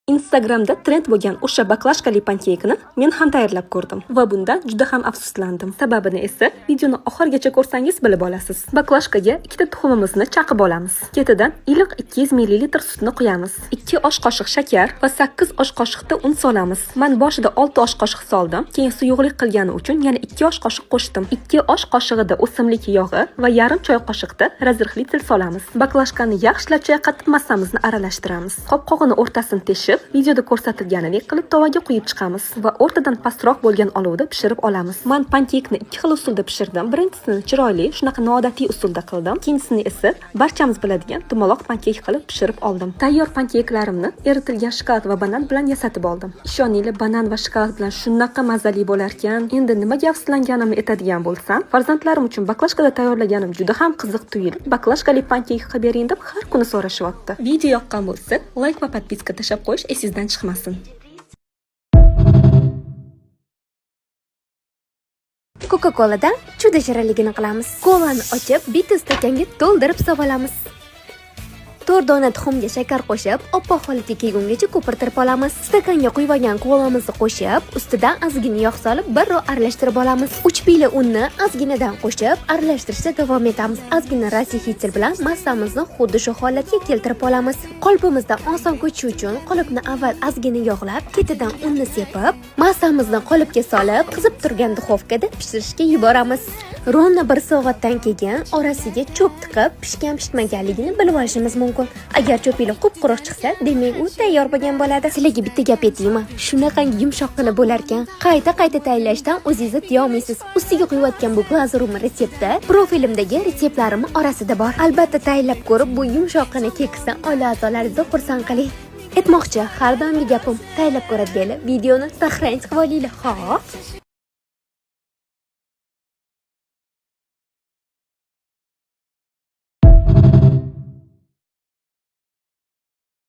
Instagramda trend bo'lgan o'sha baklashkali pankekni men ham tayyorlab ko'rdim va bundan juda ham afsuslandim. Sababini esa videoni oxirigacha ko'rsangiz bilib olasiz. Baklashkaga ikkita tuxumimizni chaqib olamiz. Ketidan iliq 200 ml sutni quyamiz. 2 osh qoshiq shakar va 8 osh qoshiqda un solamiz. Men boshida 6 osh qoshiq soldim, keyin suyuqlik qilgani uchun yana 2 osh qoshiq qo'shdim. 2 osh qoshig'ida o'simlik yog'i va yarim choy qoshiqda разрыхлитель solamiz. Baklashkani yaxshilab chayqatib massamizni aralashtiramiz. Qopqog'ini o'rtasini teshib, videoda ko'rsatilganidek qilib tovaga quyib chiqamiz va o'rtadan pastroq bo'lgan olovda pishirib olamiz. Men pankekni ikki xil usulda pishirdim. Birinchisini chiroyli, shunaqa noodatiy usulda qildim. Ikkinchisini esa barchamiz biladigan dumaloq pankek qilib pishirib oldim. Tayyor pankeklarimni eritilgan shokolad va banan bilan yasatib oldim. Ishoninglar, banan va shokolad bilan shunaqa mazali bo'larkan. Endi nimaga afsuslanganimni aytadigan bo'lsam, farzandlarim uchun baklashkada tayyorlaganim juda ham qiziq tuyulib, baklashkali pankek qilib bering deb har kuni so'rashyapti. Video yoqqan bo'lsa, layk va подписка tashlab qo'yish esingizdan chiqmasin. Coca-Cola'dan juda shirinligini qilamiz. Kolani ochib, bitta stakanga to'ldirib solamiz. 4 dona tuxumga shakar qo'shib, oppoq holatga kelgungacha ko'pirtirib olamiz. Stakanga quyib olgan kolamizni qo'shib, ustidan ozgina yog' solib, birrov aralashtirib olamiz. 3 piyla unni ozginadan qo'shib, aralashtirishda davom etamiz. Ozgina разрыхлитель bilan massamizni xuddi shu holatga keltirib olamiz. Qolipimizdan oson ko'chishi uchun qolipni avval ozgina yog'lab, ketidan unni sepib, massamizni qolipga solib, qizib turgan duxovkada pishirishga yuboramiz. Ровно 1 soatdan keyin orasiga cho'p tiqib, pishgan pishmaganligini bilib olishimiz mumkin. Agar cho'pinglar qup-quruq chiqsa, demak u tayyor bo'lgan bo'ladi. Sizlarga bitta gap aytaymi? Shunaqangi yumshoqqina bo'larkan. Qayta-qayta tayyorlashdan o'zingizni tiyolmaysiz. Ustiga quyayotgan bu glazurimi retsepti profilimdagi retseptlarim orasida bor. Albatta tayyorlab ko'rib, bu yumshoqqina keksdan oila a'zolaringizni xursand qiling. Aytmoqchi, har doimgi gapim, tayyorlab ko'radiganlar videoni сохранить qilib olinglar, xo'p?